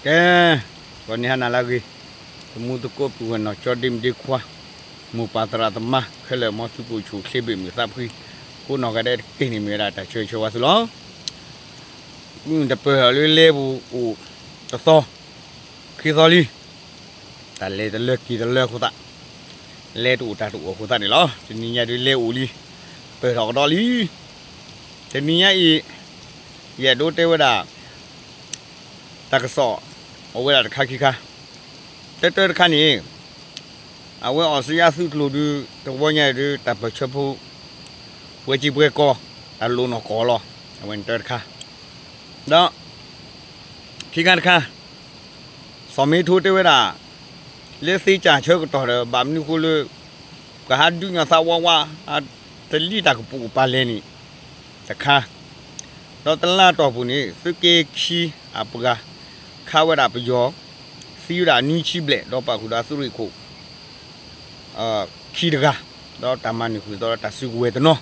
ကဲ, ဂီၤနံၤဟါနၤလၢအဂ့ၤ, သမူသကိးပုၢ်ဝဲၢ်နီၢ်ကၠီဒ့မုၣ်ဒ့ခွါ, မိၢ်ပၢ်သရၣ်သမါခဲလၢာ် မ်သုကအိၣ်ဆူၣ်အိၣ်ချ့ဘၣ်မုာ်သးဖှံ, ကိးနီၢ်ဂၤဒဲးတက့ၢ်န့ၣ် မ့ၢ်ဝဲဒၣ်တၢ်ဆၢဂ့ၤဆၢဝါသုလီၤ. တပၢၢ်လၢလဲပူၤအိၣ်တသီ, ခံသီလံ, တၢ်လဲၤတလၢက့ၤတလၢအဃိသတး, လဲတအိၣ်တၢ်တအိၣ်အဃိသတးန့ၣ်လီၤ. တနံၤညါဒုးလဲအိၣ်လံ, ပၢၢ်ထီၣ်ကဒီးလံ. တနံၤညါအံၤ, ယအဲၣ်ဒိးတဲဝဲဒၣ် တၢ်ကစီၣ် အိၣ်ဝဲဒၣ်တခါခံခါ, တၢတၢတခါန့ၣ်, အဝဲအီစထြ့လယါသုးကျိၤဒုး တဝီညါအံၤဒုး တၢ်ပၢၢ်ဆၢဖိ ပှဲၤစံာ်ပှဲၤကီၢ် တၢ်လိၣ်နီၢ်ကီၢ်လီၤ. အဝဲန့ၣ်တၢတခါ, ဒီး ခံခါတခါ စီၤမ့ထိတဲဝဲဒၣ် လၢသ့စၢ်ဆၢကတီၢ်ဒီး ဘၣ်မနုၤဃိလၢ ပှၤဟးဒုးညီသးဝးဝး တလံၣ်တၢ်ကပိာ်ကပၤလဲၣ်န့ၣ် တခါ, ဒီးတလါတီၢ်ပူၤန့ၣ် သုးက့ခံအပှၤ ခးဝဲဒၣ်ပယီၤ သံဝဲဒၣ်နွံဆံဘျဲၣ် ဒီးပာ်ဃုာ်ဒီးသုးရ့ၣ်ခိၣ် ခံတဂၤ, ဒီးတၢ်မၤနၢၤဃုာ်ဒီးတၢ်စုကဝဲၤတနီ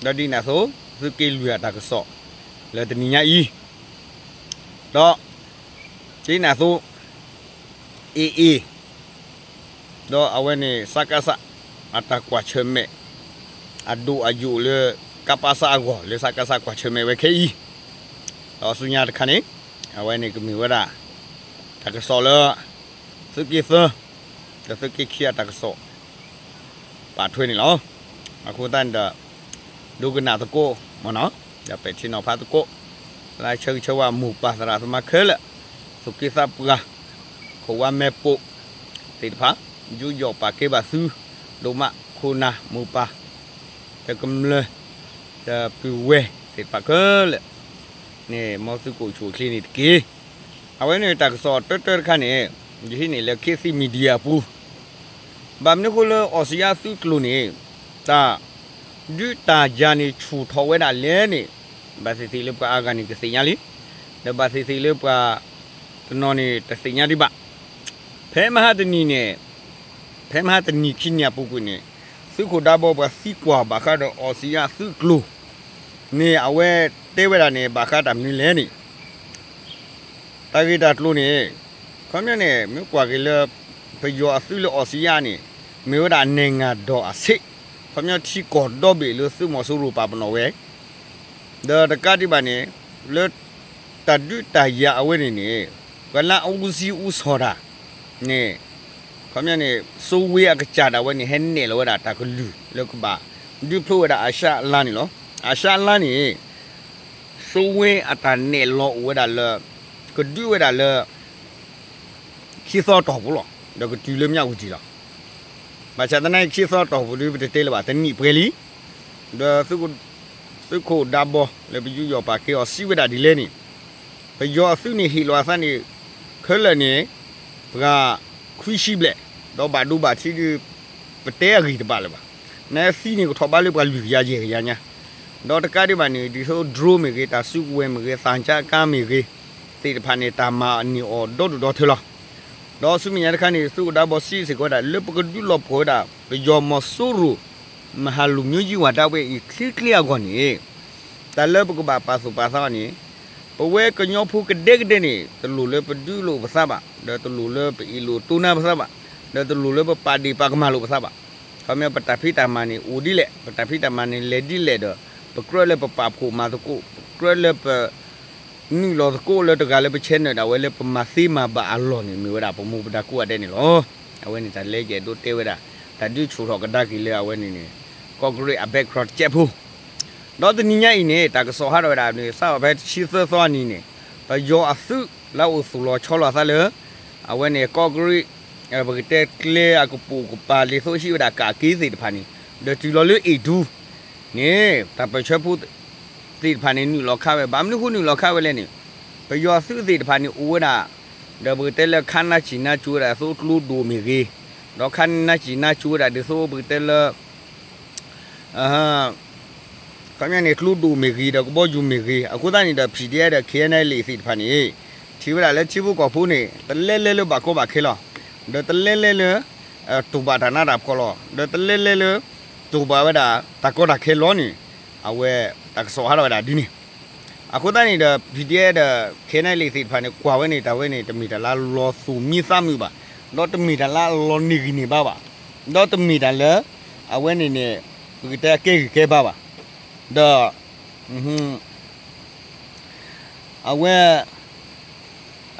ၤ, ဒီးဒ်န့ၣ်အသိး သုးက့လွံၢ်အတၢ်ကစီၣ် လၢတနံၤညါအံၤ, ဒီး ဒ်န့ၣ်အသိး AA ဒီးအဝဲန့ၣ် စကစ အတၢ်ကွၢ်ဆၢၣ်မဲာ် အဒိၣ်အယိာ်လၢ ကပစ အဂီၢ် လၢ စကစ ကွၢ်ဆၢၣ်မဲာ်ဝဲခဲအံၤ, ဒီးဆူညါတခါန့ၣ် အဝဲန့ၣ်ကမ့ၢ်ဝဲဒၣ် တၢ်ကစီၣ်လၢ သုးက့သၢ ဒီးသုးက့ခံအတၢ်ကစီၣ် ပာ်ထွဲန့ၣ်လီၤ. အဃိသတးန့ၣ်ဒီး ဒိကနၣ်သကိး မ့ၢ်နီၤ, ဒီးပဲာ်ထံနီၤဖးသကိး လၢဆၢဂ့ၤဆၢဝါမိၢ်ပၢ်သရၣ်သမါခဲလၢာ်, သူၣ်က့သးပှၢ် ခိၣ်ဝါမဲာ်ပိာ်သ့ၣ်တဖၣ်, ယူးယီၣ်ပာ်ကဲဘၣ်သု ဒိၣ်မးခိၣ်နၢ်မိၢ်ပၢ် ဒီးကမျၢၢ် ဒီးပုၢ်ဝဲၢ်သ့ၣ်တဖၣ်ခဲလၢာ်န့ၣ် မ်သုကအိၣ်ဆူၣ်အိၣ်ချ့န့ၣ်တက့ၢ်. အဝဲန့ၣ်တၢ်ကစီၣ်တၢတၢတခါန့ၣ် ယဟံးန့ၢ်လၢ ခေတ်သစ် Media အပူၤ, ဘၣ်မနုၤဃိလၢအီစထြ့လယါသုးကျိၤန့ၣ် တၢ်ဒုးတၢ်ယၤန့ၣ် ဆူၣ်ထီၣ်ဝဲဒၣ်လဲၣ်န့ၣ် ဘၣ်သ့ၣ်သ့ၣ်လၢပှၤအါဂၤန့ၣ် ကသ့ၣ်ညါလံ, ဒီးဘၣ်သ့ၣ်သ့ၣ်လၢပှၤတနီၤန့ၣ် တသ့ၣ်ညါဒံးဘၣ်. ဖဲမဟါတနံၤန့ၣ်, ဖဲမဟါတနံၤခံနံၤအပူၤကွံာ်န့ၣ် သုးခိၣ်ဒါဘီပှၤသံကွၢ်ဘၣ်ဃးဒီးအီစထြ့လယါသုးကျိၤန့ၣ် အဝဲတဲဝဲဒၣ်န့ၣ် ဘၣ်ဃးတၢ်မနုၤလဲၣ်န့ၣ် တၢ်ဂ့ၢ်တၢ်ကျိၤန့ၣ် ခီပညီန့ၣ် မ့ၢ်ကွၢ်က့ၤလၢ ပယီၤအသုးလၢအီစထြ့လယါန့ၣ် မ့ၢ်ဝဲဒၣ် နိုင်ငံတော်အဆင့်, ခီပညီထံကီၢ်ဒီဘ့ၣ်လၢသုးမီၤစိရိၤပာ်ပနီၣ်ဝဲ, ဒီးတကးဒံးဘၣ်န့ၣ် လၢတၢ်ဒုးတၢ်ယၤအဝဲန့ၣ်န့ၣ် ပှၤလၢအဦးစီးဦးဆောင်တၢ်န့ၣ် ခီပညီန့ၣ် စိဝ့အကစၢ်ဒၣ်ဝဲန့ၣ် ဟဲနဲၣ်လီၤဝဲဒၣ်တၢ်ကလုၢ်လၢကဘၣ်ဒုးဖျိဝဲဒၣ်အၤၡါအလါန့ၣ်လီၤ. အၤၡါအလါန့ၣ် စိဝ့အတၢ်နဲၣ်လီၤအိၣ်ဝဲဒၣ်လၢ ကဒုးဝဲဒၣ်လၢ ခံသီတီၢ်ပူၤလီၤ, ဒီးကတုၤလၢမၠးဝတံၣ်လီၤ. ဘၣ်ဆၣ်သနာ်က့ ခံသီတီၢ်ပူၤဒုး ပတတဲလၢၤဘၣ် တနံၣ်ပှဲၤလံ, ဒီး သုးခိၣ်ဒါဘီလၢပယူးယီၣ်ပာ်ကဲအီၤစံးဝဲဒၣ်ဒ်လဲၣ်န့ၣ်, ပယီၤအသုးန့ၣ်ဟ့ၣ်လီၤအသးန့ၣ် ခဲလၢာ်န့ၣ် ပှၤခွံဆံဘျဲၣ်, ဒီးဘၣ်ဒိဘၣ်ထံးဒုး ပတဲအဂ့ၢ်တဘၣ်လၢၤဘၣ်. နသံန့ၣ်ကထီၣ်ဘးလၢပှၤလွံၢ်ကယၤယဲၢ်ကယၤညါ, ဒီးတကးဒံးဘၣ်န့ၣ် ဒ်သိး drone မ့ၢ်ဂ့ၤ, တၢ်စုကဝဲၤမ့ၢ်ဂ့ၤ, သံချပ်ကားမ့ၢ်ဂ့ၤ သ့ၣ်တဖၣ်န့ၣ် တၢ်မၤန့ၢ်အီၤဒီဒူၣ်ဒီထၢလီၤ. ဒီးဆူမဲာ်ညါတခါန့ၣ် သုးခိၣ်ဒါဘီစံးစ့ၢ်ကီးဝဲဒၣ် လၢပကဒုးလီၤပှီၢ်ဝဲဒၣ် ပယီၤမီၤစိရိၤ မဟာလူမျိုးကြီးဝါဒဝဲအံၤချ့ချ့အဂီၢ်န့ၣ်, တၢ်လၢပကဘၣ်ပာ်သူၣ်ပာ်သးအီၤန့ၣ်, ပဝဲကညီဖိကဒဲကဒဲန့ၣ် တလိၣ်လၢပဒုးလိာ်ပသးဘၣ်, ဒီးတလိၣ်လၢပအ့ၣ်လိာ်တိၢ်နါပသးဘၣ်, ဒီးတလိၣ်လၢပပာ်ဒ့ၣ်ပာ်ကမၣ်လိာ်ပသးဘၣ်. ခီပညီပတၢ်ဖံးတၢ်မၤန့ၣ်အိၣ်ဒ်လဲၣ်, ပတၢ်ဖံးတၢ်မၤန့ၣ်လဲၤဒ်လဲၣ်ဒီး ပကြၢးလၢပပာ်ဖှိၣ်မၤသကိး, ပကြၢးလၢပ နုာ်လီၤသကိးလၢတဂၤလၢပ channel ဒၣ်ဝဲလၢပမၤသ့မၤဘၣ်အလီၢ်န့ၣ် မ့ၢ်ဝဲဒၣ်ပမူပဒါကိးဂၤဒဲးန့ၣ်လီၤ. အဝဲန့ၣ်တၢ်လၢယအဲၣ်ဒိးတဲဝဲဒၣ် တၢ်ဒုးဆူၣ်ထီၣ်ကဒါက့ၤလၢအဝဲန့ၣ်န့ၣ် ကီၢ်ကရ့ၣ်အ background တကဲးဖိ ဒီးတနံၤညါအံၤန့ၣ် တၢ်ကစီၣ်ဟးထီၣ်ဝဲဒၣ်န့ၣ် စးထီၣ်ဖဲတဆံသၢသီအနံၤန့ၣ် ပယီၤအသုးလၢအအိၣ်သူၣ်လီၤဆီလီၤအသးလၢ အဝဲန့ၣ် ကီၢ်ကရ့ၣ် ပကတဲကျဲအကပိာ်ကပၤ ဒ်သိးဟံးဝဲဒၣ်ကးက့သ့ၣ်တဖၣ်န့ၣ် ဒီးတုၤလီၤလၢ A two န့ၣ် တၢ်ပၢၢ်ဆၢဖိသ့ၣ်တဖၣ်န့ၣ် နုာ်လီၤခးဝဲ, ဘၣ်မနုၤဃိနုာ်လီၤခးဝဲလဲၣ်န့ၣ်, ပယီၤအသုးသ့ၣ်တဖၣ်န့ၣ်အိၣ်ဝဲဒၣ် ဒီးပကတဲလၢခါနၢ်စံၣ်နၢ်ကၠိဝဲဒၣ်ဒ်သိးကျိဒိၣ်မ့ၢ်ဂ့ၤ, ဒီးခါနၢ်စံၣ်နၢ်ကၠိဝဲဒၣ်ဒ်သိးပကတဲလၢ ခီပညီန့ၣ် ကျိဒိၣ်မ့ၢ်ဂ့ၤ ဒီးကဘီယူၤမ့ၢ်ဂ့ၤ, အဃိသတးန့ၣ်ဒီး PDF ဒီး KNLA သ့ၣ်တဖၣ်န့ၣ် ထံၣ်ဝဲဒၣ်လၢထံဖိကီၢ်ဖိန့ၣ် တလဲလဲလၢဘၣ်ကီဘၣ်ခဲလီၤ. ဒီးတလဲလဲလၢ တူၢ်ဘၣ်တၢ်နးတၢ်ဖှီၣ်လီၤ. ဒီးတလဲလဲလၢ တူၢ်ဘၣ်ဝဲဒၣ်တၢ်ကီတၢ်ခဲလီၤန့ၣ် အဝဲတၢ်ကစီၣ်ဟးထီၣ်ဝဲဒၣ်ဒ်န့ၣ်. အဃိသတးန့ၣ်ဒီး ပံၣ်ဒံအဲၣ်ဒီး ခဲနလံၤသ့ၣ်တဖၣ်န့ၣ် ကွၢ်ဝဲန့ၣ် တၢ်ဝဲန့ၣ် တမ့ၢ်တၢ်လၢလီၤသူၣ်မံသးမုာ်ဘၣ်, ဒီးတမ့ၢ်တၢ်လၢအလီၤန့ၢ်ဂံၢ်န့ၢ်ဘါဘၣ်, ဒီးတမ့ၢ်တၢ်လၢ အဝဲန့ၣ်န့ၣ် ပကတဲအကဲဂံၢ်ကဲဘါဘၣ်, ဒီး အဝဲ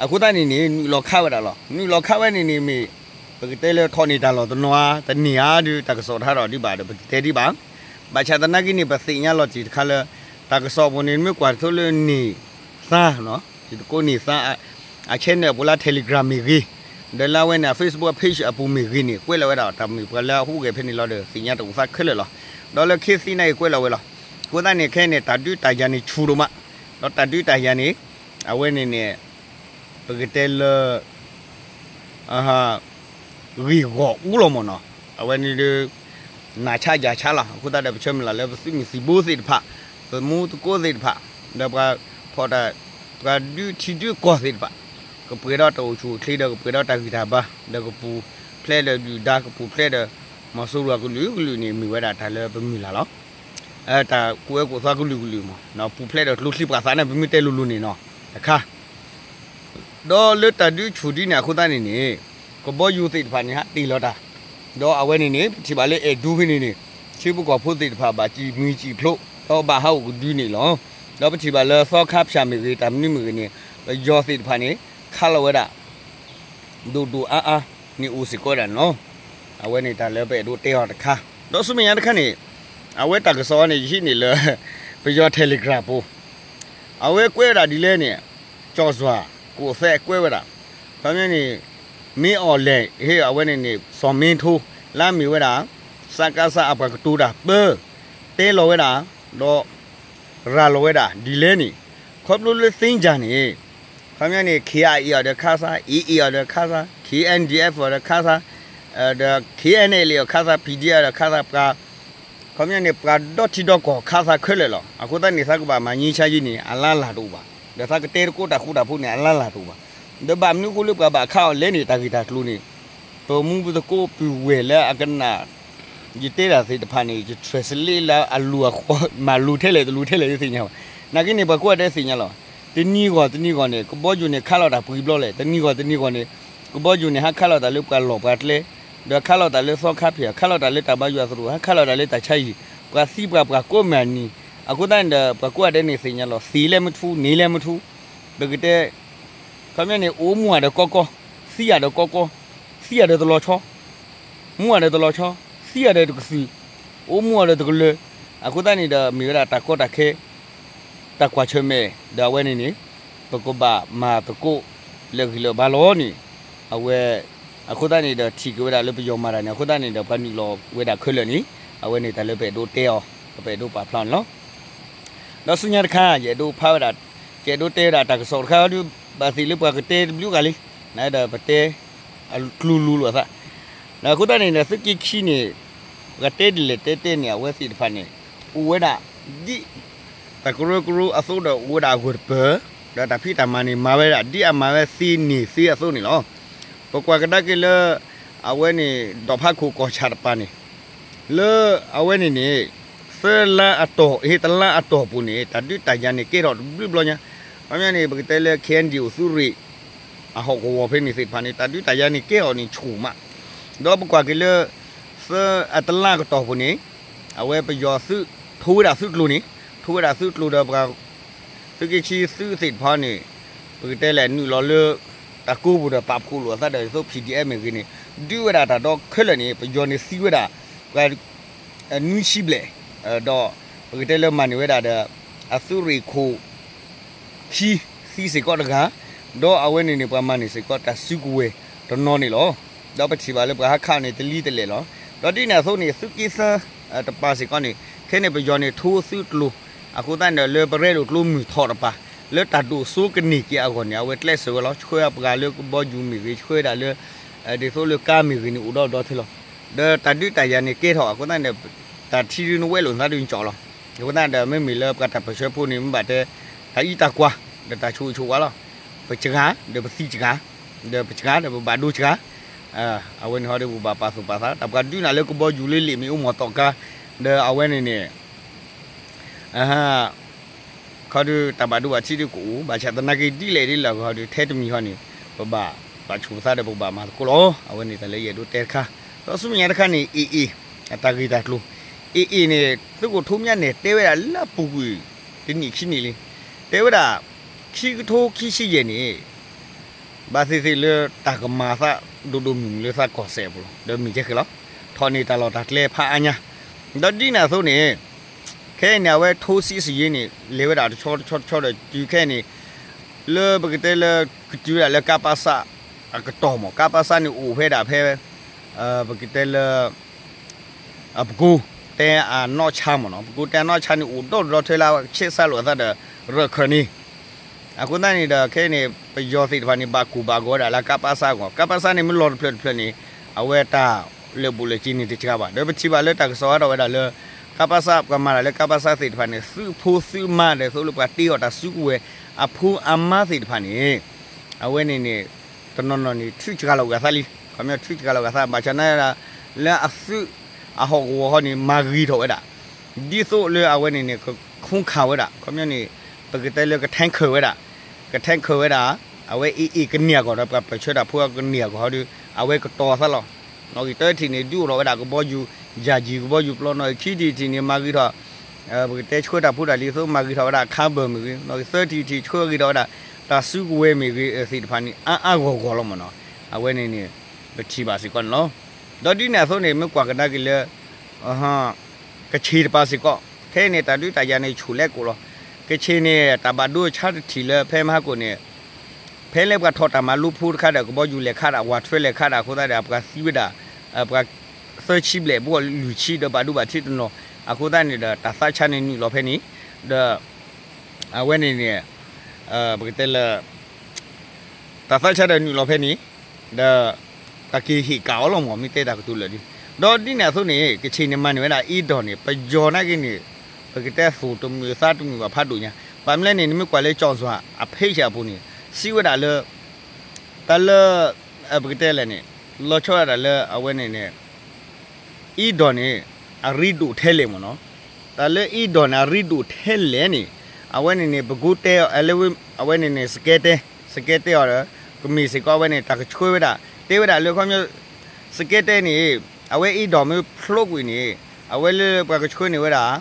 အဃိသတးန့ၣ်န့ၣ် နုာ်လီၤခးဝဲဒၣ်လီၤ. နုာ်လီၤခးဝဲန့ၣ်န့ၣ်မ့ၢ် ပကတဲလၢထီၣ်န့ၢ်တၢ်လီၢ်တနီၤဧါ တန့ၢ်ဧါဒီး တၢ်ကစီၣ်တဟးထီၣ်ဒံးဘၣ်ဒီး ပတတဲဒံးဘၣ်. ဘၣ်ဆၣ်သနာ်က့န့ၣ် ပသ့ၣ်ညါလီၤတံၢ်တခါလၢ တၢ်ကစီၣ်ပူၤန့ၣ် မ့ၢ်ကွၢ်တထီလၢန့ၣ်သါ ယတကိးန့ၣ်သါ အ channel အပူၤလၢ Telegram မ့ၢ်ဂ့ၤ, ဒီးလၢအဝဲန့ၣ် Facebook page အပူၤမ့ၢ်ဂ့ၤန့ၣ် ကွဲးလီၤဝဲဒၣ်တၢ်မ့ၢ်ပှၤလၢအဟူးဂဲၤဖဲန့ၣ်လီၤဒီး သ့ၣ်ညါတအိၣ်သးခဲလၢာ်လီၤ. ဒီးလၢခ့သံန့ၣ်ကွဲးလီၤဝဲလီၤ. အဃိသတးန့ၣ် ခဲအံၤန့ၣ် တၢ်ဒုးတၢ်ယၤန့ၣ်ဆူၣ်ဒိၣ်မး, ဒီးတၢ်ဒုးတၢ်ယၤန့ၣ် အဝဲန့ၣ်န့ၣ် ပကတဲလၢ ဂ့ၢ်ဂီၢ်အူလီၤမ့ၢ်နီၤ, အဝဲန့ၣ်ဒီး နၤဆါယၤဆါလီၤ. အဃိသတးဒီး ပဆၢမုၢ်လၢ်လၢပသုးမုၢ်သံၣ်ဘိသ့ၣ်တဖၣ်, ပမူသကိးသ့ၣ်တဖၣ်, ဒီးပှၤဖီၣ်တၢ် ပှၤဒုးထံဒုးကီၢ်သ့ၣ်တဖၣ် ကပှဲၤဒီးတၢ်အိၣ်ဆူၣ်အိၣ်ချ့ဒီး ကပှဲၤဒီးတၢ်ဂံၢ်တၢ်ဘါ ဒီးကပူၤဖျဲးဒီးဒုၣ်ဒါ ကပူၤဖျဲးဒီး မီၤစိရိၤကလုာ်ကလုာ်န့ၣ် မ့ၢ်ဝဲဒၣ်တၢ်လၢပမုၢ်လၢ်လီၤ. တၢ်ကူၣ်အၢကူၣ်သီကလုာ်ကလုာ်မ့ၢ် ပူၤဖျဲးဒီးကျိချံပှၤသးန့ၣ် ပမ့ၢ်တဲလိၤလိၤန့ၣ်နီၤ တခါ ဒီးလၢတၢ်ဒုးဆူၣ်ဒ်န့ၣ် အဃိသတးန့ၣ်န့ၣ် ကဘီယူၤသ့ၣ်တဖၣ်န့ၣ် ဟးတ့ၢ်လီၤတၢ်, ဒီးအဝဲန့ၣ်န့ၣ် ပထံၣ်ဘၣ်လၢအဲၣ်ဒူဖဲန့ၣ်န့ၣ် ထံဖိကီၢ်ဖိသ့ၣ်တဖၣ် ဘၣ်စံၣ်မှံစံၣ်ဖျိး ဒီးဘၣ်ဟးအိၣ်ကဒုန့ၣ်လီၤ. ဒီးပထံၣ်ဘၣ်လၢသီခါဖၠၣ်မ့ၢ်ဂ့ၤ တၢ်မနုၤမ့ၢ်ဂ့ၤန့ၣ် ပယီၤသ့ၣ်တဖၣ်န့ၣ် ခးလီၤဝဲဒၣ် ဒိၣ်ဒိၣ်အါအါန့ၣ်အိၣ်စ့ၢ်ကီးဝဲဒၣ်န့ၣ်လီၤ. အဝဲန့ၣ်တၢ်လၢပအဲၣ်ဒိးတဲအီၤတခါ, ဒီးဆူမဲာ်ညါတခါန့ၣ် အဝဲတၢ်ကစီၣ်အံၤန့ၣ် ယဟံးန့ၢ်လၢ ပယီၤ Telegram ပူၤ အဝဲကွဲးဝဲဒၣ်ဒ်လဲၣ်န့ၣ် ကၠီၣ်စွၣ် ကအိၣ်သဲးကွဲးဝဲဒၣ်, ခီပညီန့ၣ် မ့ၢ်အီၣ်လဲၣ် ဟ့ၣ်အဝဲန့ၣ်န့ၣ် စီၤမ့ထိ လၢအမ့ၢ်ဝဲဒၣ် စကစ အပှၤကတိၤတၢ်ပၢ တဲလီၤဝဲဒၣ် ဒီး ရၤလီၤဝဲဒၣ်ဒ်လဲၣ်န့ၣ် ခီဖျိလၢသ့ၣ်ညါန့ၣ် ခီပညီန့ၣ် KIA အီၤဒီးခါဆါ AA အီၤဒီးခါဆါ KNDF အီၤဒီးခါဆါ ဒီး KNLA အီၤခါဆါ PDF အီၤဒီးခါဆါပှၤ ခီပညီန့ၣ် ပှၤဒီထံဒီကီၢ်ခါသးခဲလၢာ်လီၤ. အဃိသတးန့ၣ် သးကဘၣ်မၤငြိမ်းချမ်းရေးန့ၣ် အလါလၢ်တအိၣ်ဘၣ်, ဒီးသးကတဲတကိးတၢ်ဃူတၢ်ဖိးန့ၣ် အလါလၢ်တအိၣ်ဘၣ်. ဒီးဘၣ်မနုၤအဃိလၢပှၤဘၣ်ခးအီၤလဲၣ်န့ၣ် တၢ်ဂ့ၢ်တၢ်ကျိၤန့ၣ် ပမူပသကိးပုၢ်ဝဲၢ်လၢအကနၣ် ယတဲတၢ်သ့ၣ်တဖၣ်န့ၣ် ယ translate လၢအလိၤအဃီ မၤလိၤထဲလဲၣ်တလိၤထဲလဲၣ် ယသ့ၣ်ညါဘၣ်. နာ်က့န့ၣ် ပှၤကိးဂၤဒဲးသ့ၣ်ညါလီၤ. တနံၤဂီၢ်တနံၤဂီၢ်န့ၣ် ကဘီယူၤန့ၣ် ခးလီၤတၢ်ပှဲၤဘျီလဲၣ်, တနံၤဂီၢ်တနံၤဂီၢ်န့ၣ် ကဘီယူၤန့ၣ် ဟးခးလီၤတၢ်လၢပှၤလီၢ်ပှၤကျဲ, ဒီးခးလီၤတၢ်လၢသီခါဖၠၣ်, ခးလီၤတၢ်လၢတၢ်ဘါယွၤသရိာ်, ဟးခးလီၤတၢ်လၢတၢ်ဆါဟံၣ်, ပှၤသံပှၤပှၢ်ကိးမုၢ်နံၤ, အဃိသတးန့ၣ်ဒီး ပှၤကိးဂၤဒဲးန့ၣ်သ့ၣ်ညါလီၤ, သံးလဲၢ်မထူ, န့ၢ်လဲၢ်မထူ, ပကတဲ ခီပညီန့ၣ် အိၣ်မူဂ့ၤဒီးကီကီ, သံဂ့ၤဒီးကီကီ, သံဂ့ၤဒီးတလီၤဆီ, မူဂ့ၤဒီးတလီၤဆီ, သံဂ့ၤဒီးတကသုၣ်, အိၣ်မူဂ့ၤဒီးတကလၢၤ, အဃိသတးန့ၣ်ဒီး မ့ၢ်ဝဲဒၣ်တၢ်ကီတၢ်ခဲ တၢ်ကွၢ်ဆၢၣ်မဲာ် ဒီးအဝဲန့ၣ်န့ၣ် ပကဘၣ်မၤသကိးလၢဂံၢ်လၢဘါလီၤန့ၣ်, အဝဲ အဃိသတးန့ၣ်ဒီး ထံၣ်က့ၤဝဲဒၣ်လၢပယီၤမၤတၢ်န့ၣ် အဃိသတးန့ၣ်ဒီး ပှၤနုာ်လီၤဝဲဒၣ်ခဲလၢာ်န့ၣ် အဝဲန့ၣ်တၢ်လၢပအဲၣ်ဒိးတဲအီၤ ပအဲၣ်ဒိးပာ်ဖျါန့ၣ်လီၤ. ဒီးဆူညါတခါ ယအဲၣ်ဒိးဖးဝဲဒၣ် ယအဲၣ်ဒိးတဲဝဲဒၣ်တၢ်ကစီၣ်တခါဒီး ဘၣ်သ့ၣ်လၢပှၤကတဲတဘျုးဂၤလံ, နဒီးပတဲ အကျိၤလူၤလိာ်အသး, ဒီးအဃိသတးန့ၣ်ဒီး သုးက့ခံန့ၣ် ပှၤတဲဒ်လဲၣ်တဲတဲန့ၣ် အဝဲသ့ၣ်တဖၣ်န့ၣ် အိၣ်ဝဲဒၣ် ဒ် တၢ်ကရၢကရိအသိးဒီးအိၣ်ဝဲဒၣ်အဂၢၢ်တပၢၢ်, ဒီးတၢ်ဖံးတၢ်မၤန့ၣ် မၤဝဲဒၣ်ဒ်အမၤဝဲသ့န့ၣ်သ့အသိးန့ၣ်လီၤ. ပကွၢ်ကဒါက့ၤလၢ အဝဲန့ၣ် ဒီၣ်ဖးခိၣ်ကီၢ်ဆၣ်တပၤန့ၣ် လၢအဝဲန့ၣ်န့ၣ် သၢလါအတီၢ် ဟ့ၣ်တလါအတီၢ်ပူၤန့ၣ် တၢ်ဒုးတၢ်ယၤန့ၣ် ကဲထီၣ်တဘျုးဘျီညါ, ခီပညီန့ၣ် ပကတဲလၢ KNDO သုးရ့ၣ် အဟီၣ်ကဝီၤဖဲန့ၣ်သ့ၣ်တဖၣ်န့ၣ် တၢ်ဒုးတၢ်ယၤန့ၣ်ကဲထီၣ်န့ၣ်ဆူၣ်မး, ဒီးပကွၢ်က့ၤလၢ သၢအတလါကတီၢ်ပူၤန့ၣ် အဝဲပယီၤသုး ထိဝဲဒၣ်သုးကျိၤန့ၣ် ထိဝဲဒၣ်သုးကျိၤဒီးပှၤ သုးက့ခံသုးသ့ၣ်တဖၣ်န့ၣ် ပကတဲလဲၣ်နုာ်လီၤလၢ တၢ်ကိးပူၤဒီးပာ်ဖှိၣ်လိာ်အသးဒီး ဒ်သိး PDF မ့ၢ်ဂ့ၤန့ၣ် ဒုးဝဲဒၣ်တၢ်ဒီခဲလၢာ်န့ၣ် ပယီၤန့ၣ်သံဝဲဒၣ် ပှၤ နွံဆံဘျဲၣ်, ဒီးပကတဲလၢမၤန့ၢ်ဝဲဒၣ်ဒီး အသုးရ့ၣ်ခိၣ် ခံ သံစ့ၢ်ကီးတဂၤ, ဒီးအဝဲန့ၣ်န့ၣ် ပှၤမၤန့ၢ်စ့ၢ်ကီးတၢ်စုကဝဲၤတနီၤန့ၣ်လီၤ. ဒီးပထံၣ်ဘၣ်လၢပှၤဟးခးန့ၣ်တလံၤတလဲၣ်လီၤ. ဒီးဒ်န့ၣ်အသိးန့ၣ် သုးက့သၢ တပၤစ့ၢ်ကီးန့ၣ် ခဲန့ၣ်ပယီၤန့ၣ်ထိသုးကျိၤ, အဃိသတးန့ၣ်ဒီး လၢပရဲၣ်ဒိၣ်ကျိမုၢ်ထီၣ်တပၤ လၢတၢ်ဒိၣ်စိကန့ၢ်က့ၤအဂီၢ်န့ၣ် အဝဲကျဲးစၢးဝဲလီၤ. ဆှၢပှၤလၢကဘီယူၤမ့ၢ်ဂ့ၤ ဆှၢဒၣ်လၢ ဒ်သိးလၢကါမ့ၢ်ဂ့ၤန့ၣ် အိၣ်ဒီးဒီထဲလီၤ. ဒီးတၢ်ဒုးတၢ်ယၤန့ၣ်ကဲထီၣ် အဃိသတးန့ၣ်ဒီး တၢ်ထံဒုးနဝဲလိာ်သးဒုးနကၠီၣ်လီၤ. အဃိသတးဒီး မ့မ့ၢ်လၢပှၤတၢ်ပၢၢ်ဆၢဖိန့ၣ် မ့ၢ်ဘၣ်တဲ တၢ်အံးတၢ်ကွၢ် ဒီးတၢ်ဆိၣ်ဂ့ၤဆိၣ်ဝါလီၤ. ပစှၤ ဒီးပသံစှၤ, ဒီးပစှၤ ဒီးပဘၣ်ဒိစှၤ, အဝဲန့ၣ်ဟီဒီးပဘၣ်ပာ်သူၣ်ပာ်သး တၢ်ပှၤဒုးနၤလၢကဘီယူၤလၢလံာ်မ့ၢ်အိၣ်မီၢ်သီၣ်ကါ, ဒီးအဝဲန့ၣ်န့ၣ် ခီဒုးတၢ်ဘၣ်ဒိဘၣ်ထံးဒုးကအိၣ် ဘၣ်ဆၣ်သနာ်က့ဒ်လဲၣ်ဒ်လဲၣ်ဂီၤဒုး ထဲတမံၤဃီန့ၣ် ပဘၣ်ပာ်ဆူၣ်ပသးဒီးပကဘၣ်မၤသကိးလီၤ. အဝဲန့ၣ်တၢ်လၢယအဲၣ်ဒိးတဲတခါ, ဒီးဆူမဲာ်ညါတခါန့ၣ် AA အတၢ်ဂ့ၢ်တၢ်ကျိၤ, AA န့ၣ် သုးခိၣ်ထူမၠါန့ၣ် တဲဝဲဒၣ်လၢအပူၤကွံာ် တနံၣ်ခံနံၣ်လံ, တဲဝဲဒၣ် ခံကထိခံဆံယဲၢ်န့ၣ် ဘၣ်သ့ၣ်သ့ၣ်လၢတၢ်ကမၤသးဒိၣ်ဒိၣ်မုၢ်မုၢ်လၢသးကီၢ်စဲၣ်အပူၤလီၤ. ဒီးမ့ၢ်ကဲဃဲလီၤ, ထီၣ်န့ၢ်တၢ်လီၢ်တၢ်ကျဲဖးအါညါ, ဒီးဒ်န့ၣ်အသိးန့ၣ် ခဲအံၤန့ၣ် အဝဲထိစံးစယ့န့ၣ် လဲၤဝဲဒၣ်တဆီတဆီတဆီဒီးတုၤခဲအံၤန့ၣ် လၢပကတဲလၢ ကတုၤဝဲဒၣ်လၢကပစ အကတီၢ်မး, ကပစ န့ၣ်အိၣ်ဖဲဒၣ်ဖဲ ပကတဲလၢ ပကိးတဲအနီၢ်ဆါမ့ၢ်နီၤ, ပကိးတဲအနီၢ်ဆါန့ၣ် အိၣ်ဒီဒူၣ်ဒီထၢလၢဆဲးစးလိာ်အသးဒီး ရၢၢ်ခၢၣ်န့ၣ်, အဃိသတးန့ၣ်ဒီး ခဲအံၤန့ၣ် ပယီၤသ့ၣ်တဖၣ်န့ၣ် ဘၣ်ကိၢ်ဘၣ်ဂီၤဝဲဒၣ်လၢကပစ အဂီၢ်, ကပစ န့ၣ် မ့ၢ်လီၤတဖျၢၣ်တဖျၢၣ်န့ၣ် အဝဲတၢ်လၢာ်ဘူၣ်လၢာ်စ့ၤန့ၣ်တစှၤဘၣ်. ဒီးပထံၣ်ဘၣ်လၢတၢ်ကစီၣ်အါထီၣ်ဝဲဒၣ်လၢ ကပစ ပှၤမၤတၢ်လၢကပစ သ့ၣ်တဖၣ်န့ၣ် သုးဖိသုးမါဒီး သိးလၢပှၤတ့အီၣ်တၢ်စုကဝဲၤ အဖိအမါသ့ၣ်တဖၣ်န့ၣ် အဝဲန့ၣ်န့ၣ် တနီၤနီၤန့ၣ် ထုးစှၤလီၤဂာ်သးလံ, ခီပညီထုးစှၤလီၤဂာ်သး ဘၣ်ဆၣ်နာ်ဒၣ် လၢအသုးအဟီၣ်ကဝီၤဃီန့ၣ် မၤဂ့ၤထီၣ်ဝဲဒၣ်, ဒ်သိးလၢအဝဲန့ၣ်န့ၣ် ကခူခးဝဲဒၣ်, ခီပညီန့ၣ် ပကတဲလၢကထဲခၢၣ်ဝဲဒၣ်, ကထဲခၢၣ်ဝဲဒၣ်, အဝဲ AA ကန့ၢ်အဂီၢ်ဒီး ပှၤပၢၢ်ဆၢတၢ်ဖိကန့ၢ်အဂီၢ်ဟီဒီး အဝဲကတီၤသးလီၤ. နီၣ်ဂံၢ်တၢထံၣ်န့ၣ် ဒုးအိၣ်ထီၣ်ဝဲဒၣ်ကဘီယူၤ ယၢ်ယံၤကဘီယူၤပျီ, နီၣ်ဂံၢ်ခံထံၣ်ထံၣ်န့ၣ် မၤဂ့ၤထီၣ် ပကတဲဆှၢတၢ်ဖိတၢ်လံၤအသိး မၤဂ့ၤထီၣ်ဝဲဒၣ် ခါဘၢၣ်မ့ၢ်ဂ့ၤ, နီၣ်ဂံၢ်သၢထံၣ်ထံၣ် ဆှၢဂ့ၤထီၣ်ဝဲဒၣ် တၢ်စုကဝဲၤမ့ၢ်ဂ့ၤသ့ၣ်တဖၣ်န့ၣ် အါအါဂီၢ်ဂီၢ်လီၤမ့ၢ်နီၤ, အဝဲန့ၣ်န့ၣ် ပထံၣ်ဘၣ်စ့ၢ်ကီးန့ၣ်လီၤ. ဒီးဒ်န့ၣ်အသိးန့ၣ် မ့ၢ်ကွၢ်ကဒါက့ၤလၢ ကခ့ၣ်တပၤစ့ၢ်ကီး, ခဲအံၤန့ၣ် တၢ်ဒုးတၢ်ယၤန့ၣ် ဆူၣ်လဲကိာ်လီၤ. ကခ့ၣ်န့ၣ် တၢ်ဘၣ်ဒိဆါတထံၣ်လၢဖဲမဟါကိၣ်န့ၣ် ဖဲလၢပှၤထီၣ်တၢ်မၤလိဖိတခါဒီး ကဘီယူၤလဲၤခးဒၣ် ဝးထွဲလဲၤခးဒၣ်အဃိသတးဒီး ပှၤသံဝဲဒၣ် ပှၤသၢဆံဘျဲၣ်ဘိလွံၢ်ဆံဒီးဘၣ်ဒိဘၣ်ထံးတနီၤ, အဃိသတးန့ၣ်ဒီး တၢ်သးဆါန့ၣ်နုာ်လီၤဖဲန့ၣ်, ဒီး အဝဲန့ၣ်န့ၣ် ပကတဲလၢ တၢ်သးဆါဒီးနုာ်လီၤဖဲန့ၣ်, ဒီး ပှၤက့ၤဟ့ၣ်ကၣ်အီၤလီၤမး မ့ၢ်တဲတၢ်ကတိၤလၢာ်ဒ်, ဒီးဒ်န့ၣ်အသိးန့ၣ် ကခ့ၣ်န့ၣ်မၤန့ၢ်ဝဲဒၣ်အ့ၣ်ဒိးန့ၣ် ပယီၤနာ်က့န့ၣ် ပကတဲသိၣ်တမုာ်သးတမုာ်ဘၣ်ဖးဒိၣ်ညါ, ဘၣ်မနုၤလဲၣ်န့ၣ် နမ့ၢ်ကွၢ်လၢ ကၠီၣ်စွၣ် အ page အပူၤန့ၣ် စံးဝဲဒၣ်လၢ တၢ်လၢ ပကတဲလဲၣ်န့ၣ် လီၤဆီဒၣ်တၢ်လၢအဝဲန့ၣ်န့ၣ် အ့ၣ်ဒိးန့ၣ် အရ့ဒိၣ်ထဲလဲၣ်မ့ၢ်နီၤ, တၢ်လၢအ့ၣ်ဒိးန့ၣ် အရ့ဒိၣ်ထဲလဲၣ်န့ၣ် အဝဲန့ၣ်န့ၣ် ပကိးတဲအီၤလၢ အဝဲန့ၣ်န့ၣ် စကဲတဲ, စကဲတဲအီၤဒီး ကမ့ၢ်စ့ၢ်ကီးအဝဲန့ၣ် တၢ်ကဆှၢဝဲဒၣ် တဲဝဲဒၣ်လၢခီပညီ စကဲတဲန့ၣ် အဝဲအ့ၣ်ဒိးမ့ၢ်ဖျိကွံာ်န့ၣ် အဝဲလၢပှၤကဆှၢန့ၢ်ဝဲဒၣ်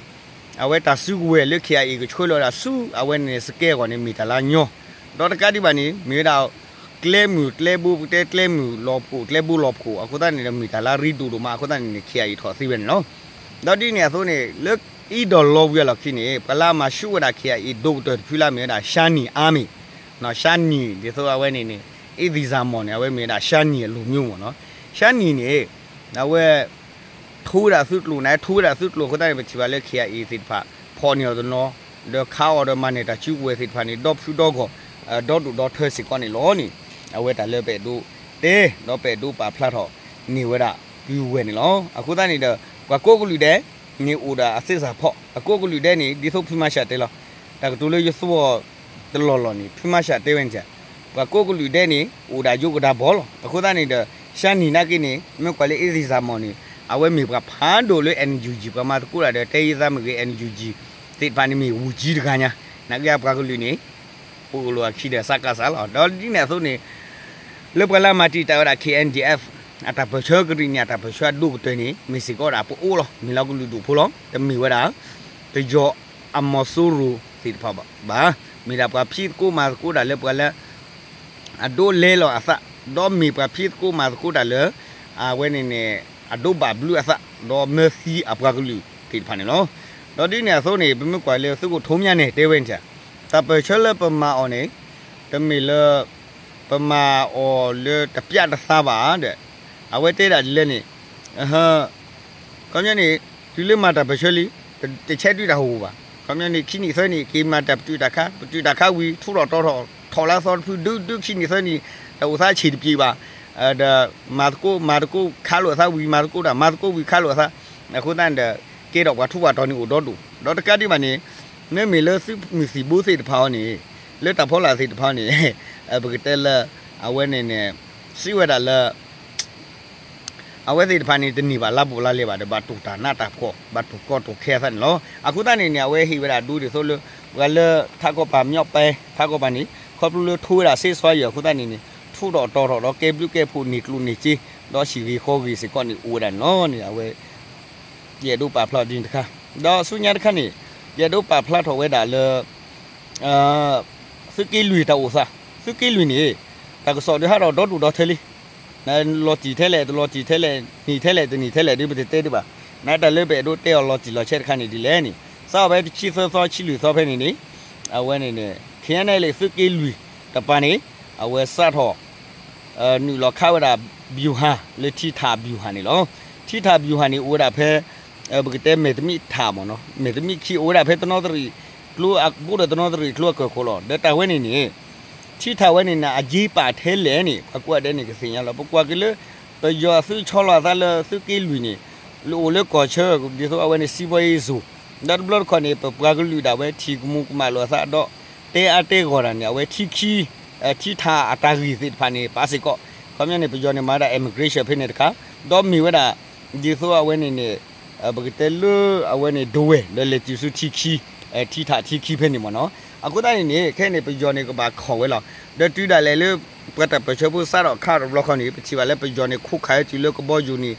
အဝဲတၢ်စုကဝဲၤလၢ ခ့ၣ်အံၣ် ကဆှၢလီၤဝဲဒၣ်ဆူ အဝဲန့ၣ်စကဲအဂီၢ်န့ၣ် မ့ၢ်တၢ်လၢအညီ, ဒီးတကးဒံးဘၣ်န့ၣ် မ့ၢ်ဝဲဒၣ် ကျဲမုၢ်ကျဲဘိ ပကတဲကျဲမုၢ်လီၤဖှိၣ် ကျဲဘိလီၤဖှိၣ် အဃိသတးန့ၣ်ဒီး မ့ၢ်တၢ်လၢအရ့ဒိၣ်ဒိၣ်မး အဃိသတးန့ၣ်န့ၣ် ခ့ၣ်အံၣ် ထီၣ်သ့ဝဲန့ၣ်လီၤ. ဒီးဒ်န့ၣ်အသိးန့ၣ် လၢအ့ၣ်ဒိးလီၤဝံၤအလီၢ်ခံန့ၣ် ပှၤလၢအမၤဆူၣ်ဝဲဒၣ် ခ့ၣ်အံၣ် ဒိၣ်ကတၢၢ်တဖုလၢမ့ၢ်ဝဲဒၣ် ရှါနံၣ်အါမ့ၢ် ရှါနံၣ် ဒ်သိးအဝဲန့ၣ်န့ၣ် အ့ၣ်သံၣ်စၢ်မီၣ်န့ၣ် အဝဲမ့ၢ်ဝဲဒၣ် ရှါနံၣ်အလိၤမၠိမ့ၢ်နီၤ, ရှါနံၣ်န့ၣ် အဝဲ ထိဝဲဒၣ်သုးကျိၤန့ၣ် ထိဝဲဒၣ်သုးကျိၤအဃိသတးန့ၣ် ပထံၣ်ဘၣ်လၢ ခ့ၣ်အံၣ် သ့ၣ်တဖၣ် ဖီၣ်န့ၢ်အီၤတနီၤ ဒီးခးအီၤဒီးမၤန့ၢ်တၢ်စုကဝဲၤသ့ၣ်တဖၣ်န့ၣ် ဒီဖုဒီဂီၢ် ဒီဒိၣ်ဒီထၢစ့ၢ်ကီးန့ၣ်လီၤန့ၣ် အဝဲတၢ်လၢပအဲၣ်ဒိးတဲ ဒီးပအဲၣ်ဒိးပာ်ဖျါထီၣ်န့ၢ်ဝဲဒၣ် ပုၢ်ဝဲၢ်န့ၣ်လီၤ. အဃိသတးန့ၣ်ဒီး ပှၤကိးကလုာ်ဒဲးန့ၣ်အိၣ်ဒီးအသ့ၣ်စၢ်ဖီၣ် အကိးကလုာ်ဒဲးန့ၣ် ဒ်သိးဖုမၤရှးတဲလီၤ တၢ်ကတိၤလၢယသူအီၤတလီၢ်လီၢ်န့ၣ် ဖုမၤရှးတဲဝဲန့ၣ် ပှၤကိးကလုာ်ဒဲးန့ၣ် အိၣ်ဒၣ်ယိကဒါဘီလီၤ. အဃိသတးန့ၣ်ဒီး ရှါနံၣ်နာ်က့န့ၣ် မ့ၢ်ကွၢ်လၢအ့ၣ်သံၣ်စၢ်မီၣ်န့ၣ် အဝဲမ့ၢ်ပှၤဖးဒိၣ်လၢ NUG ပှၤမၤသကိးတၢ်ဒီး တဲယသးမ့ၢ်ဂ့ၤ NUG သ့ၣ်တဖၣ်န့ၣ်မ့ၢ်ဝူၤကၠံတဂၤညါ နာ်က့အပှၤကလုာ်န့ၣ် ပအိၣ်လိာ်အခံဒီးစကစလီၤ. ဒီးဒ်န့ၣ်အသိးန့ၣ် လၢပှၤလၢမၤတံာ်တာ်ဝဲဒၣ် KNDF အတၢ်ပၢၢ်ဆၢကရံၣ်နံၣ် အတၢ်ပၢၢ်ဆၢအဒိၣ်ကတၢၢ်န့ၣ် မ့ၢ်စ့ၢ်ကီးဒၣ်ပအိၣ်လီၤ. မ့ၢ်လီၤကလုာ်ဒူၣ်ဖိလီၤ. တမ့ၢ်ဝဲဒၣ် ပယီၤအမီၤစိရိၤသ့ၣ်တဖၣ်ဘၣ်. မ့ၢ်ဒၣ်ပှၤဖံးသကိးမၤသကိးတၢ်လၢပှၤလၢ အဒိးလဲလီၤအသး ဒီးမ့ၢ်ပှၤဖံးသကိးမၤသကိးတၢ်လၢ အဝဲန့ၣ်န့ၣ် အဒိးဘၣ်ဘျုးအသး ဒီးမၢသံအပှၤကလုာ်သ့ၣ်တဖၣ်န့ၣ်လီၤ. ဒီးဒ်န့ၣ်အသိးန့ၣ် ပမ့ၢ်ကွၢ်လၢသုးခိၣ်ထူမၠါန့ၣ် တဲဝဲန့ၣ် တၢ်ပၢၢ်ဆၢလၢပမၤအီၤန့ၣ် တမ့ၢ်လၢ ပမၤအီၤလၢတပျးတသးဘၣ်ဒီး အဝဲတဲဒၣ်ဒ်လဲၣ်န့ၣ် ခီပညီန့ၣ် တုၤလၢမၤတၢ်ပၢၢ်ဆၢလံ တဆဲးဒုးတၢ်ဟူးဘၣ်. ခီပညီန့ၣ် ခံနံၣ်သၢနံၣ် က့ၤမၤတၢ်ပတုာ်တၢ်ခါ ပတုာ်တၢ်ခါဝံၤ ထူးထီၣ်တီၤထီၣ် ထီၣ်လၢအသီတဖု ဒုးဒုးခံနံၣ်သၢနံၣ် တၢ်အိၣ်သးဆံးတပျံၤဘၣ်. ဒီးမၤသကိး မၤသကိးခးလိာ်အသးဝံၤ မၤသကိးတၢ် မၤသကိးဝံၤခးလိာ်အသး အဃိသတးန့ၣ်ဒီး ကဲထီၣ်ပှၤထူးပှၤတီၤန့ၣ်အိၣ်ဒီဒူၣ် ဒီးတကးဒံးဘၣ်န့ၣ် မ့မ့ၢ်လၢသုးမုၢ်သံၣ်ဘိသ့ၣ်တဖၣ်အံၤန့ၣ် လၢတၢ်ဖီလာ်သ့ၣ်တဖၣ်အံၤန့ၣ် ပကတဲလၢ အဝဲန့ၣ်န့ၣ် စံးဝဲဒၣ်လၢ အဝဲသ့ၣ်တဖၣ်န့ၣ် တန့ၢ်ဘၣ်လါဘူးလါလဲဘၣ်ဒီး ဘၣ်တူၢ်တၢ်နးတၢ်ဖှီၣ် ဘၣ်တူၢ်ကီတူၢ်ခဲအသးန့ၣ်လီၤ. အဃိသတးန့ၣ်န့ၣ် အဝဲဟ့ၣ်ဝဲဒၣ်ဒူဒ်သိးလၢ ပှၤလၢထးကီၢ်ပၤ မၠီပဲ ထးကီၢ်ပၤန့ၣ် ခီဖျိလၢထိဝဲဒၣ် ceasefire အဃိသတးန့ၣ်န့ၣ် ထူးထီၣ်တီၤထီၣ်ဒီးကဲဘျုးကဲဖှိၣ် န့ၢ်ကျိၣ်န့ၢ်စ့ ဒီးဟံၣ်ဂ့ၤဃီဂ့ၤစ့ၢ်ကီးန့ၣ် အိၣ်ဝဲဒၣ်န့ၣ်လီၤန့ၣ် အဝဲ ယအဲၣ်ဒိးပာ်ဖျါဒ်န့ၣ်တခါ, ဒီးဆူညါတခါန့ၣ် ယအဲၣ်ဒိးပာ်ဖျါထီၣ်ဝဲဒၣ်လၢ သုးက့လွံၢ်တၢ်အိၣ်သး, သုးက့လွံၢ်န့ၣ် တၢ်ကစီၣ်ဒုးဟးထီၣ်ဒီဒူၣ်ဒီထၢလံ, လီၤတံၢ်ထဲလဲၣ် တလီၤတံၢ်ထဲလဲၣ် န့ၢ်ထဲလဲၣ်တန့ၢ်ထဲလဲၣ်ဒီး ပတတဲဒံးဘၣ်. နတၢ်လၢပအဲၣ်ဒိးတဲအီၤလီၤတံၢ်လီၤဆဲးတခါန့ၣ်ဒ်လဲၣ်န့ၣ် စးထီၣ်ဖဲတဆံသၢသီ ဆံလွံၢ်သီဖဲန့ၣ်န့ၣ် အဝဲန့ၣ်န့ၣ် ခ့ၣ်အဲၣ်အဲၣ်လ့ၣ် သုးက့လွံၢ်တပၤန့ၣ် အဝဲစးထီၣ် နုာ်လီၤခးဝဲဒၣ် ဗျူဟာ လၢထံထၣ် ဗျူဟာ န့ၣ်လီၤ. ထံထၣ် ဗျူဟာ န့ၣ် အိၣ်ဝဲဒၣ်ဖဲ ပကတဲမဲာ်တမံၣ်ထၣ်မ့ၢ်နီၤ မဲာ်တမံၣ်ခံ အိၣ်ဝဲဒၣ်ဖဲတနီသရံၣ်ကျိ ဘူးဒီးတနီသရံၣ်ကျိအကၢၢ်ခိၣ်လီၤ. ဒီးတၢ်ဝဲန့ၣ်န့ၣ် ထံထၣ်ဝဲန့ၣ်န့ၣ် အရေးပါထဲလဲၣ်န့ၣ် ပှၤကိးဂၤဒဲးန့ၣ် ကသ့ၣ်ညါလီၤ. ပကွၢ်က့ၤလၢ ပယီၤအသုးဆီလီၤအသးလၢသုးက့လွံၢ်န့ၣ် လၢအိၣ်လၢကီၢ်ဆၢ ဒ်သိးအဝဲန့ၣ် စီးပွားရေးဇုန် ဒီးတဘျီတခီၣ်န့ၣ် ပပှၤကလုာ်ဒၣ်ဝဲထံၣ်ကမူၤကမၣ်လိာ်အသးဒီး တဲအါတဲဂီၢ်တၢ်န့ၣ် အဝဲထံခံ ထံထၣ်အတၢ်ဂ့ၢ်သ့ၣ်တဖၣ်န့ၣ် ပာ်စ့ၢ်ကီး ခီပညီန့ၣ် ပယီၤန့ၣ်မၤဝဲဒၣ် immigration ဖဲန့ၣ်တခါ ဒီးမ့ၢ်ဝဲဒၣ် ဒ်သိးအဝဲန့ၣ်န့ၣ် ပကတဲလၢအဝဲန့ၣ် ဒဝဲၢ် ဒီးလဲၤတုၤဆူထံခံ ထံထၣ်ထံခံဖဲန့ၣ်မ့ၢ်နီၤ. အဃိသတးန့ၣ်န့ၣ် ခဲအံၤန့ၣ် ပယီၤန့ၣ်ကဘၣ်ခီၣ်ဝဲလီၤ. ဒီးတုၤဒၣ်လဲာ်လၢ ပှၤတၢ်ပၢၢ်ဆၢဖိစးထီၣ်ခးတဘျီဃီန့ၣ် ပထံၣ်ဘၣ်လၢပယီၤန့ၣ် ခိးခးဝဲတုၤလၢကဘီယူၤန့ၣ်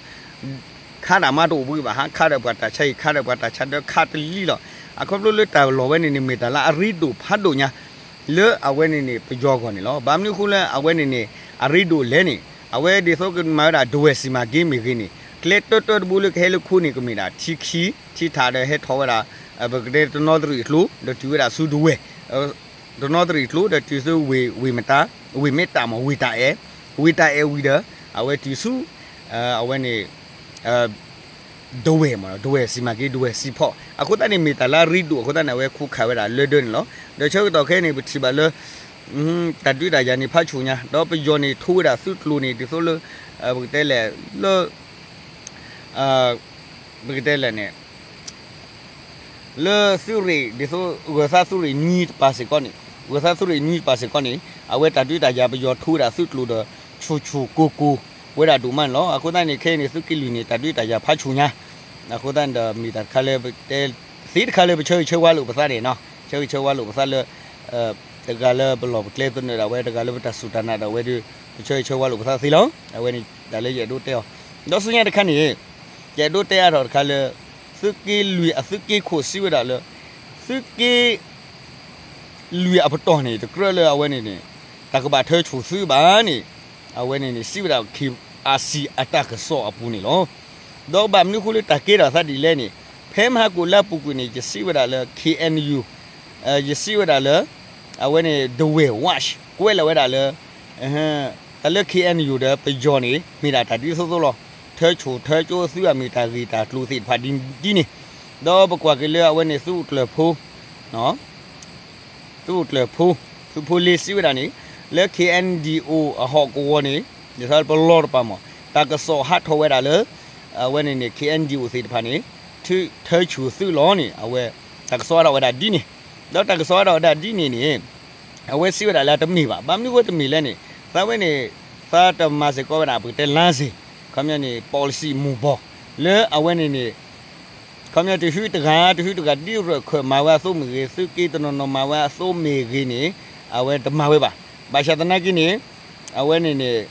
ခးတၢ်မးတအိၣ်ဘှံးဘၣ် ဟးခးဒီးပှၤတၢ်ဆါဟံၣ် ခးဒီးပှၤတၢ်ဆါဒီးခးတလံလီၤ. အခီဖျိလၢတၢ်လီၢ်ဝဲန့ၣ်န့ၣ် မ့ၢ်တၢ်လၢအရ့ဒိၣ်ဖးဒိၣ်ညါ လၢအဝဲန့ၣ်န့ၣ် ပယီၤအဂီၢ်န့ၣ်လီၤ. ဘၣ်မနုၤအဃိလၢအဝဲန့ၣ်န့ၣ် အရ့ဒိၣ်လဲၣ်န့ၣ် အဝဲဒ်သိးကမၤဝဲဒၣ် ဒဝဲၢ် စီမံကိန်း မ့ၢ်ဂ့ၤန့ၣ် ကျဲတၢတၢတဘိလၢကဟဲလၢခိန့ၣ် ကမ့ၢ်ဒၣ်ထံခံ ထံထၣ်ဒီးဟဲထီၣ်ဝဲဒၣ် ပကတဲတနီသရံၣ်အကျိ ဒီးတုၤဝဲဒၣ်ဆူဒဝဲၢ် တနီသရံၣ်အကျိ ဒီးတုၤဆူဝ့ၢ် ဝ့ၢ်မတၤ ဝ့ၢ်မ့ၢ်တၢ်မ့ၢ် ဝ့ၢ်တၢ်အဲၣ် ဝ့ၢ်တၢ်အဲၣ်ဝံၤဒီး အဝဲတုၤဆူ အဝဲန့ၣ် ဒဝဲၢ်မ့ၢ် ဒဝဲၢ် စီမံကိန်း ဒဝဲၢ် seaport အဃိသတးန့ၣ် မ့ၢ်တၢ်လၢအရ့ဒိၣ်အဃိသတးန့ၣ် အဝဲခိးခးဝဲဒၣ်လၢဒၢန့ၣ်လီၤ. ဒီးဆၢကတီၢ်ခဲအံၤန့ၣ် ပထံၣ်ဘၣ်လၢ တၢ်ဒုးတၢ်ယၤန့ၣ် ဖးဆူၣ်ညါ ဒီးပယီၤန့ၣ် ထိဝဲဒၣ်သုးကျိၤန့ၣ် ဒ်သိးလၢ ပကတဲလဲၣ် လၢ ပကတဲလဲၣ်န့ၣ် လၢသုးရ့ၣ် ဒ်သိး ဂၢၤသးသုးရ့ၣ်နွံတပၤစ့ၢ်ကီးန့ၣ် ဂၢၤသးသုးရ့ၣ်နွံတပၤစ့ၢ်ကီးန့ၣ် အဝဲတၢ်ဒုးတၢ်ယၤပယီၤထိဝဲဒၣ်သုးကျိၤဒီး ဆူၣ်ဆူၣ်ကိၢ်ကိၢ် ဝဲဒၣ်ဒိၣ်မးန့ၣ်လီၤ. အဃိသတးန့ၣ် ခဲအံၤန့ၣ် သုးက့လွံၢ်န့ၣ် တၢ်ဒုးတၢ်ယၤဖးဆူၣ်ညါ အဃိသတးန့ၣ်ဒီး မ့ၢ်တၢ်တခါလၢပတဲ သ့တခါလၢပဆၢဂ့ၤဆၢဝါလိာ်ပသးန့ၣ်နီၤ ဆၢဂ့ၤဆၢဝါလိာ်ပသးလၢ တဂၤလၢပလီၢ်ပကျဲသနၢၣ်ဒၣ်ဝဲ တဂၤလၢပတၢ်စူၢ်တၢ်နာ်ဒၣ်ဝဲဒီး ပဆၢဂ့ၤဆၢဝါလိာ်ပသးသ့လီၤ. အဝဲန့ၣ်တၢ်လၢယအဲၣ်ဒိးတဲအီၤ ဒီးဆူညါတခါန့ၣ် ယအဲၣ်ဒိးတဲအါထီၣ်တခါလၢ သုးက့လွံၢ်အသုးက့ခိၣ်စံးဝဲဒၣ်လၢ သုးက့ လွံၢ်အပတီၢ်န့ၣ် တကြၢးလၢအဝဲန့ၣ်န့ၣ် တၢ်ကဘၣ်ထၢဆူၣ်သုးဘၣ်န့ၣ် အဝဲန့ၣ်န့ၣ် စံးဝဲဒၣ် ခ့ၣ်အၣ်စံၣ် အတၢ်ကစီၣ်အပူၤန့ၣ်လီၤ. ဒီးဘၣ်မနုၤအဃိလၢတၢ်ကဲထီၣ်သးဒ်လဲၣ်န့ၣ် ဖဲမဟါကိၣ်လါပူၤကွံာ်န့ၣ် ယစံးဝဲဒၣ်လၢ ခ့ၣ်အဲၣ်ယူၣ် ယစံးဝဲဒၣ်လၢ အဝဲန့ၣ် ဒဝဲၢ် Watch ကွဲးလီၤဝဲဒၣ်လၢ တၢ်လၢ ခ့ၣ်အဲၣ်ယူၣ် ဒီးပယီၤန့ၣ် မ့ၢ်ဒၣ်တၢ်ဒ်သိးသိးလီၤ. ထၢဆူၣ်ထၢကၠိသုးအမ့ၢ်တၢ်ဂ့ၢ်တၢ်ကျိၤသ့ၣ်တဖၣ်ဒ်န့ၣ် ဒီးပကွၢ်က့ၤလၢအဝဲန့ၣ် သုးအိၣ်ကျၢၢ်ဖိ သုးအိၣ်ကျၢၢ်ဖိ သုးဖိလ့စံးဝဲဒၣ်န့ၣ် လၢ ခ့ၣ်အဲၣ်ယူၣ် အဟီၣ်ကဝီၤန့ၣ် ယသးပလီၢ်တပၤမး တၢ်ကစီၣ်ဟးထီၣ်ဝဲဒၣ်လၢ အဝဲန့ၣ်န့ၣ် ခ့ၣ်အဲၣ်ယူၣ် သ့ၣ်တဖၣ်န့ၣ် ထၢဆူၣ်သုးလီၤန့ၣ် အဝဲ တၢ်ကစီၣ်ဟးထီၣ်ဝဲဒၣ်ဒ်န့ၣ် ဒီးတၢ်ကစီၣ်ဟးထီၣ်ဝဲဒၣ်ဒ်န့ၣ်န့ၣ် အဝဲစံးဝဲဒၣ်လၢတမ့ၢ်ဘၣ်. ဘၣ်မနုၤအဃိတမ့ၢ်လဲၣ်န့ၣ် သးဝဲန့ၣ် သးတမၤစ့ၢ်ကီးဝဲဒၣ် ပကတဲလါစ့ၢ် ခီပညီန့ၣ် policy မူၢ်ဘီၢ် လၢအဝဲန့ၣ်န့ၣ် ခီပညီတဟုတဂၤ တဟုတဂၤ ဒ်ရၢၣ်ခၢၣ်မၤဝဲအသိးမ့ၢ်ဂ့ၤ သုးက့တနီၤနီၤမၤဝဲအသိးမ့ၢ်ဂ့ၤန့ၣ် အဝဲတမၤဝဲဘၣ်. ဘၣ်ဆၣ်သနာ်က့န့ၣ် အဝဲန့ၣ်န့ၣ်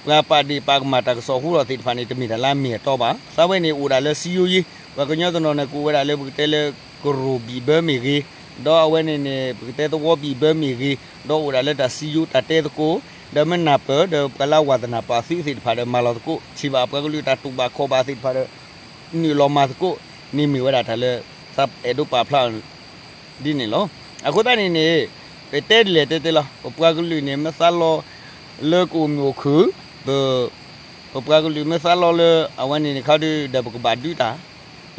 ပှၤပာ်ဒ့ၣ်ပာ်ကမၣ်တၢ်ကစီၣ်ဟူထီၣ်သ့ၣ်တဖၣ်န့ၣ် တမ့ၢ်တၢ်လၢအမ့ၢ်အတီဘၣ်. သးဝဲန့ၣ်အိၣ်ဒၣ်လၢစံယိယ့ ပှၤကညီတနီၤန့ၣ် ကအိၣ်ဝဲဒၣ်လၢပကတဲလၢ ကရိၣ်ဘံၣ်ဘၢမ့ၢ်ဂ့ၤ ဒီးအဝဲန့ၣ်န့ၣ် ပကတဲသဝီဘံၣ်ဘၢမ့ၢ်ဂ့ၤ ဒီးအိၣ်ဒၣ်လၢတၢ်စံယိတၢ်တဲသကိး ဒီးမ့ၢ်နၢ်ပၢၢ် ဒီးပှၤလၢအဝါသနၢ်ပာ်သုးသ့ၣ်တဖၣ်ဒီးမၤလီၤသကိး ထံၣ်ဘၣ်ပှၤကလုာ်တၢ်တူၢ်ဘၣ်ခီၣ်ဘၣ်သ့ၣ်တဖၣ်ဒီး နုာ်လီၤမၤသကိးန့ၣ်မ့ၢ်ဝဲဒၣ်တၢ်လၢ သးအဲၣ်ဒိးပာ်ဖျါ ဒ်န့ၣ်လီၤ. အဃိသတးန့ၣ်န့ၣ် ပတဲဒ်လဲၣ်တဲတဲလီၤ ပပှၤကလုာ်န့ၣ် မ့ၢ်သးလီလၢကအိၣ်မုာ်အိၣ်ခုၣ် ပပှၤကလုာ်မ့ၢ်သးလီလၢအဝဲန့ၣ်န့ၣ်ခီဒီး ဒီးပကဘၣ်ဒုးတၢ်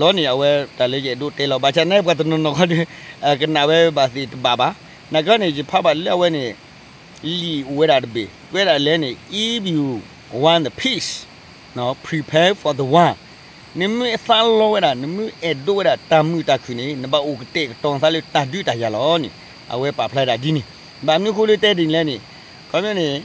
လီၤန့ၣ် အဝဲတၢ်လၢယအဲၣ်ဒိးတဲလီၤ. ဘၣ်ဆၣ်န့ၣ် ပှၤတနီၤနီၤခီဒီး ကနၣ်ဝဲဘၣ်သ့ၣ်တဘၣ်ဘၣ်. နာ်က့န့ၣ် ယဖးဘၣ်လၢအဝဲန့ၣ် လံာ်အိၣ်ဝဲဒၣ်တဘ့ၣ် ကွဲးဒၣ်လဲၣ်န့ၣ် if you want the peace, prepare for the war. နမ့ၢ်သးလီဝဲဒၣ် နမ့ၢ်အဲၣ်ဒိးဝဲဒၣ်တၢ်မုာ်တၢ်ခုၣ်န့ၣ် နဘၣ်အိၣ်ကတဲာ်ကတီၤသးလၢတၢ်ဒုးတၢ်ယၤလီၤန့ၣ် အဝဲပာ်ဖျါဒၣ်ဒ်န့ၣ်. ဘၣ်မနုၤအဃိလၢတဲဒ်န့ၣ်လဲၣ်န့ၣ် ခီပညီန့ၣ်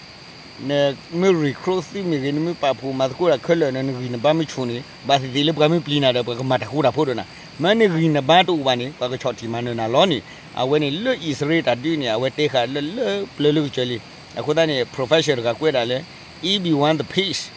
နမ့ၢ် recruit သုမ့ၢ်ဂ့ၤ နမ့ၢ်ပာ်ဖှိၣ်မၤသကိးတၢ်ခဲလၢာ်န့ၣ် နဂံၢ်နဘါမ့ၢ်ဆူၣ်န့ၣ် ဘၣ်သ့ၣ်သ့ၣ်လၢပှၤမ့ၢ်ပျံၤနၤဒီး ပှၤကမၤတၢ်ဃူတၢ်ဖိးဒီးနၤ, မ့ၢ်နဂံၢ်နဘါတအိၣ်ဘၣ်န့ၣ် ပှၤကဆီၣ်ထံၣ်မၤနၢၤနၤလီၤန့ၣ်. အဝဲန့ၣ်လၢအံၣ်စရ့လးတၢ်ဒုးန့ၣ် အဝဲတဲဃာ်လၢလၢပျၢၤလၢကစၢၤလံ. အဃိသတးန့ၣ် professor တဂၤကွဲးဒၣ်လၢ if you want the peace,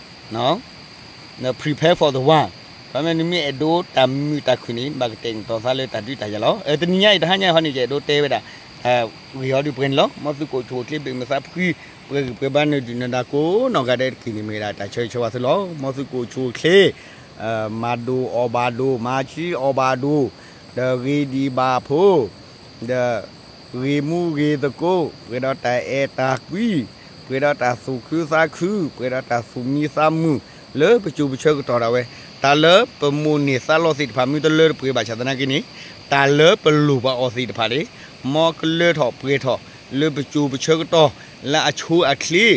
prepare for the war. ခီမ့ၢ်နမ့ၢ်အဲၣ်ဒိးတၢ်မုာ်တၢ်ခုၣ်န့ၣ် ဘၣ်ကတဲာ်ကတီၤသးလၢတၢ်ဒုးတၢ်ယၤလီၤ. တနံၤညါအံၤ တဟါညါဟီန့ၣ် ယအဲၣ်ဒိးတဲဝဲဒၣ် တၢ်ဂ့ၢ်ဟီဒုးပှဲၤန့ၣ်လီၤ. မ်သုကအိၣ်ဆူၣ်အိၣ်ချ့ ဘ့ၣ်မုာ်သးဖှံ ပှဲၤဂံၢ်ပှဲၤဘါ နဒုၣ်နဒါကိးနီၢ်ဂၤဒဲးတက့ၢ်န့ၣ် မ့ၢ်ဝဲဒၣ်တၢ်ဆၢဂ့ၤဆၢဝါသုလီၤ. မ်သုကအိၣ်ဆူၣ်အိၣ်ချ့ မၤဒိၣ်အီၣ်ဘၣ်ဒိၣ် မၤဆံးအီၣ်ဘၣ်ဒိၣ် ဒီးဂ့ၤဒံးဘၣ်ဖိ ဒီးဂ့ၤမူဂ့ၤသကိး ပှဲၤဒီးတၢ်အဲၣ်တၢ်ကွံ ပှဲၤဒီးတၢ်သူၣ်ခုသးခု ပှဲၤဒီးတၢ်သူၣ်မံသးမုာ် လၢပစိၤပဆၢကတီၢ်ဒၣ်ဝဲ, တၢ်လၢပမိၣ်န့ၢ်သးလီသ့ၣ်တဖၣ် မ့ၢ်တလၢတပှဲၤဘၣ်ဆၣ်သနာ်က့န့ၣ်, တၢ်လၢပလိၣ်ဘၣ်အီၤသ့ၣ်တဖၣ်န့ၣ် မ်ကလၢထီၣ်ပှဲၤထီၣ် လၢပစိၤပဆၢကတီၢ် လၢအဆိအချ့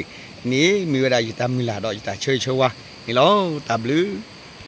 န့ၣ် မ့ၢ်ဝဲဒၣ်ယတၢ်မုၢ်လၢ်ဒီးယတၢ်ဆၢဂ့ၤဆၢဝါန့ၣ်လီၤ. တၢ်ဘျုး